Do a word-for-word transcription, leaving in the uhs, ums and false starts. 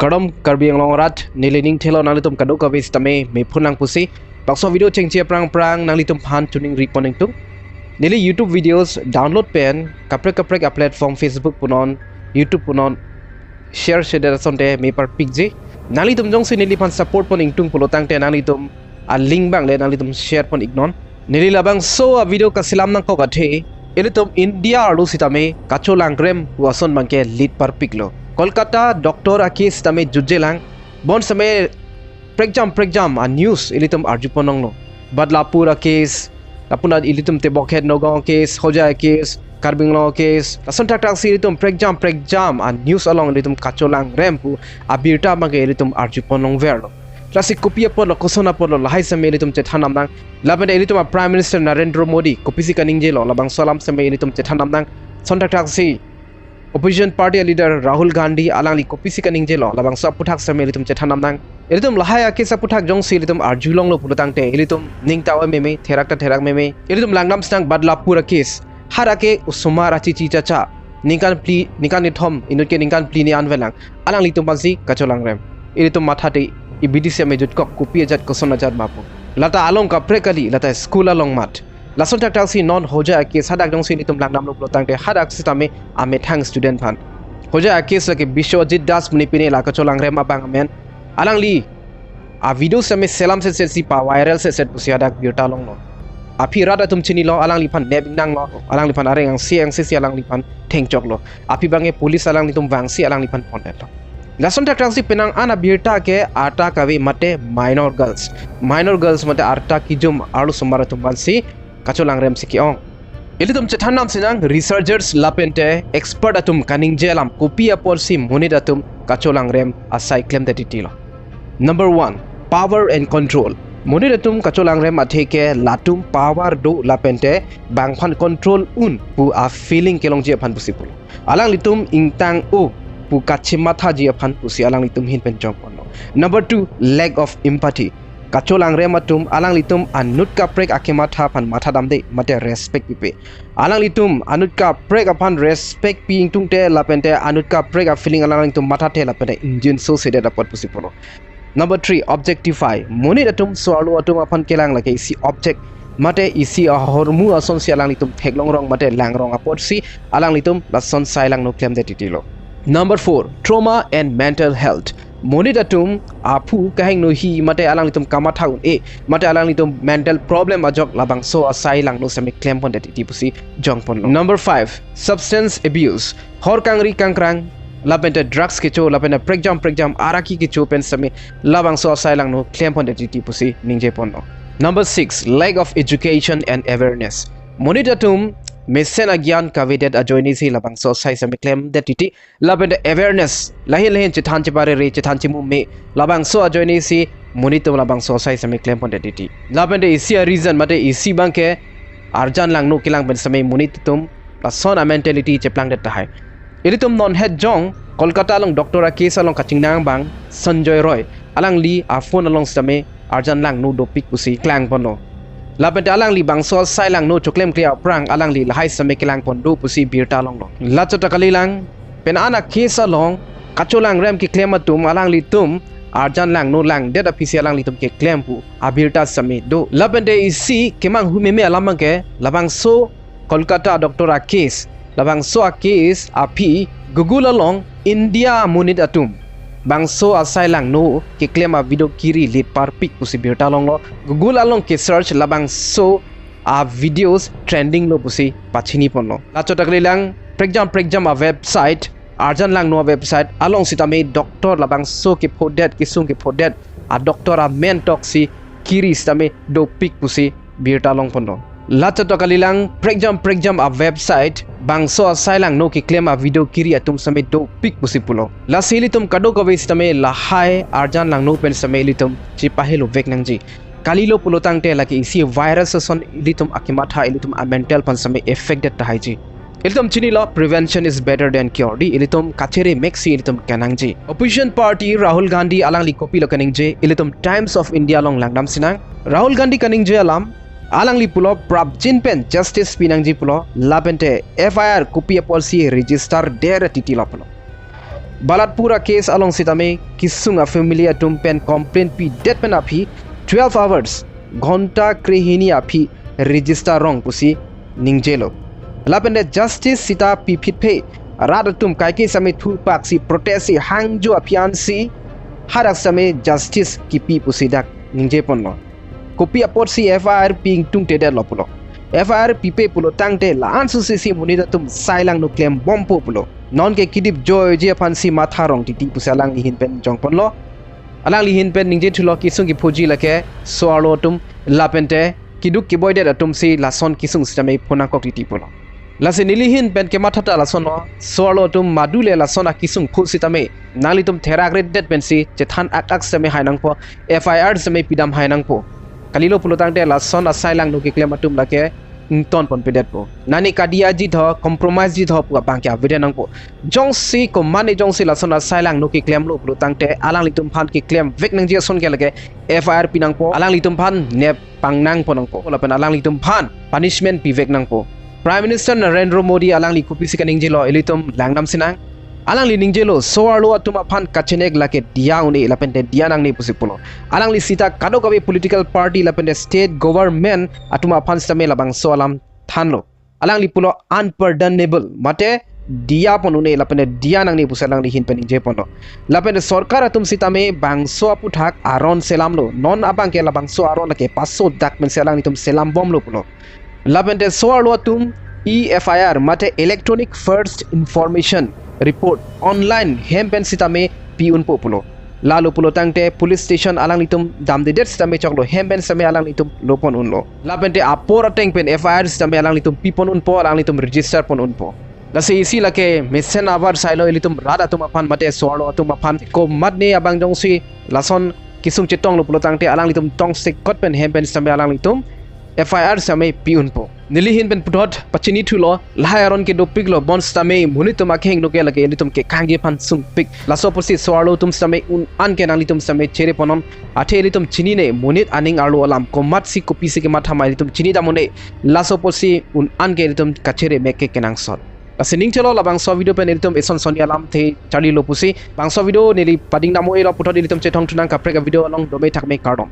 Kardom Karbi Anglong arat, neli ning thelo nanglitum kadokave sitame mephun lang pusi. Bakso video chengche prang prang nanglitum phan tuning ripon ingtung. Neli YouTube videos download pen kaprek kaprek a platform, Facebook punon, YouTube punon, share share asonte meparpikji. Nanglitum jongsi neliphan support pon ingtung pulotangte nanglitum a link abang le nanglitum share pon iknon. Neli labangso a video kaselam nangkok athe, ilitum India arlo sitame kacholangrem pu ason abangke lit parpiklo. Kolkata doctor a case sitame jutjelang, bonsitame prekjam prekjam a news ilitum arjupon longlo. Badlapur a case, lapunan ilitum Tebokhet Nagaon case, Hojai case, Karbi Anglong case, lason thakthak si ilitum prekjam prekjam a news along ilitum kacholangrem pu abirta abangke ilitum arjupon longverlo. Lasi kopi apotlo, koson apotlo, lahai sitame ilitum chethan damnang. Lapente ilitum a Prime Minister Narendra Modi kopisi kaningjelo, labangso alam sitame ilitum chethan damnang. Lason thakthak si opposition party leader Rahul Gandhi alangli kopisi kaningjelo, labangso aphuthak sitame ilitum chethan damnang. Ilitum lahai a case aphuthak jongsi ilitum arjulonglo pulotangte ilitum ning ta oi meme, therak ta therak meme. Ilitum langdam sinang Badlapur a case. Hadak ke osomar achichi chacha, ningkan phli, ningkan kethom, inut ke ningkan phli ni an avelang, alanglitum aphansi kacholangrem. Ilitum matha te, ibidi sitame jutkok, kopi ajat koson ajat ma pu. Lata along kaprek kali, lata school along mat. Lason thakthak si non Hojai a case hadak jongsi ilitum langdamlo pulotangte hadak sitame amethang student aphan. Hojai a case lake Biswajit Das pu ne pine la kacholangrem abang amen. Alangli a video sitame selam setset si paviral setset pusi hadak birta longlo. Aphi rat atum chinilo, alangliphan nep ingnanglo, alangliphan areng angse angse si alangliphan thengchoklo. Aphi abangke police alanglitum vangsi alangliphan pondetlo. Lason thakthak si penang an abirta ke arta kave mate minor girls. Minor girls mate arta kejum arlo osomar atum aphansi kacholangrem si ke-ong. Ilitum chethan dam sinang researchers lapente expert atum kaningje alam kopi apotsi monit atum kacholangrem asai klemdet titilo. Number one, power and control. Monit atum kacholangrem athe ke latum power do lapente bangphan control un pu a feeling kelongji aphan pusi pulo. Alanglitum ingtang-o pu kachemathaji aphan pusi alanglitum ahin pen jongponlo. Number two, lack of empathy. Kacholangrem atum alanglitum anut kaprek akematha aphan matha damde mate respect pipe. Alanglitum anut kaprek aphan respect pi ingtungte lapente anut kaprek a feeling alanglitum mathathe lapente ingjinso sedet apot pusi pulo. Number three, objectify. Monit atum so-arlo atum aphan kelang lake isi object mate isi ahormu asonsi alanglitum theklongrong mate langrong apotsi alanglitum lason sai langno klemdet titilo. Number four, trauma and mental health. Monit atum aphu kahingno hi mate alanglitum kamatha un-e mate alanglitum mental problem ajok labangso asai langno sitame klempondet titi pusi jongponlo. Number five, substance abuse. Hor kangri kangkrang lapente drugs kecho lapente prekjam prekjam araki kecho pen sitame labangso asai langno klempondet titi pusi ningjeponlo. Number six, lack of education and awareness. Monit atum mesen agyan kavedet ajoine si labangso asai sitame klemdet titi lapente awareness, lahin lahin chethan cheparere, chethan chemume, labangso ajoine si monit atum labangso asai sitame klempondet titi. Lapente isi a reason mate isi abangke arjan langno kelang pen sitame monit atum lason a mentality cheplangdet tahai. Ilitum non het jong Kolkata along doctor a case along kachingnang abang Sanjoy Roy, alangli a phone along sitame arjan langno dopik pusi klangponlo. Lapente alangli bangso asai langno choklemkle aphrang alangli lahai sitame kelangpon do pusi birta longlo. Lachot ta kalilang, penang an a case along kacholangrem keklem atum alanglitum arjan langno langdet aphisi alanglitum keklem pu abirta sitame do. Lapente isi kemanghu meme alam abangke labangso Kolkata doctor a case, labangso a case aphi Google along India monit atum bangso asai langno keklem a video kiri lit parpik pusi birta longlo. Google along ke search labangso a videos trending lo pusi pachiniponlo. Lachot ta kalilang, prekjam prekjam a website, arjan langno a website along sitame doctor labangso kephodet, kesung kephodet a doctor amen toksi kiri sitame dopik pusi birta longponlo. Lachot ta kalilang, prekjam prekjam a website bangso asai langno keklem a video kiri atum sitame dopik pusi pulo. Lasi ilitum kadokave sitame lahai arjan langno pen sitame ilitum chepahelovek nangji. Kalilo pulotangte lake isi virus ason ilitum akematha, ilitum a mental aphan sitame effect det tahaiji. Ilitum chinilo, prevention is better than cure. Dei, ilitum kachere meksi ilitum kenangji. Opposition party Rahul Gandhi alangli kopilo kaningje, ilitum Times of India along langdam sinang. Rahul Gandhi kaningje alam, alangli pulo prapjin pen justice pinangji pulo, lapente F I R kopi apotsi register det titilo pulo. Balatpur a case along sitame kesung a family atum pen complaint pidet pen aphi twelve hours, ghonta krehini aphi register rong pusi ningjelo. Lapen de justice sita piphitphe, rat atum kaike sitame thurpaksi protest si hangjo aphi ansi hadak sitame justice kipi pusi dak ningjeponlo. Kopi apotsi F I R pi ingtungtedetlo pulo. F I R pipe pulo tangte la-an susi si monit atum sai langno klembompo pulo. Nonke kedip joiji aphansi matha rong titi pusi alangli ahin pen jongponlo. Alangli ahin pen ningjethulo kesung kephoji lake so-arlo atum lapente keduk keboidet atumsi lason kesung sitame phonangkok titi pulo. Lasi neli ahin pen kemathata lasonlo, so-arlo atum madule lason akesung phu sitame nanglitum therakredet pensi chethan ak-ak sitame hai nangpo, F I R sitame pidam hai nangpo. Kalilo pulo tangte lason asai langno keklem atum lake ingtonponpedetpo. Nani kadiyaji tho, compromise ji tho pu abangke avedet nangpo. Jongsi komane jongsi lason asai langno keklemlo pulo tangte alanglitum aphan keklemvek nangji ason ke lake F I R pi nangpo, alanglitum aphan nep pangnangpo nangpo. Lapen alanglitum aphan punishment pivek nangpo. Prime Minister Narendra Modi alangli kopisi kaningjelo ilitum langdam sinang. Alangli ningjelo so-arlo atum aphan kachenek lake diya un-e lapente diya nangne pusi pulo. Alangli sita kadokave political party lapente state government atum aphan sitame labangso alam thanlo. Alangli pulo unpardonable, mate diyapon un-e lapente diya nangne pusi alangli ahin pen ningjeponlo. Lapente sorkar atum sitame bangso aputhak aron selamlo. Non abangke labangso aron lake paso dak pensi alanglitum selambomlo pulo. Lapente so-arlo atum e-F I R mate Electronic First Information Report online hem pen sitame pi unpo pulo. Lalo pulo tangte police station alanglitum damdedet sitame choklo, hem pen sitame alanglitum lopon unlo. Lapente apor ateng pen F I R sitame alanglitum pipon unpo, alanglitum register pon unpo. Lasi isi lake mesen abar sailo ilitum rat atum aphan mate so-arlo atum aphan. Komatne abang jongsi lason kesung chetonglo pulo tangte alanglitum tongsekot pen hem pen sitame alanglitum F I R sitame pi unpo. Neli ahin pen puthot pachinithulo, lahai aron ke dopiklo, bonsitame monit atum akheng doke lake ilitum kekangji aphan sungpik. Laso apotsi so-arlo atum sitame un-an ke nanglitum sitame chereponnon. Athe ilitum chinine monit aning arlo alam, komatsi kopisi kematha ma ilitum chinidam un-e. Laso apotsi un-an ke ilitum kachere mek ke kenangsot. Lasi ningchelo labangso video pen ilitum eson sonni alamthe charlilo pusi. Bangso video neli padingdam un-elo puthot ilitum chethongthunang, kaprek a video along dome thakme, kardom.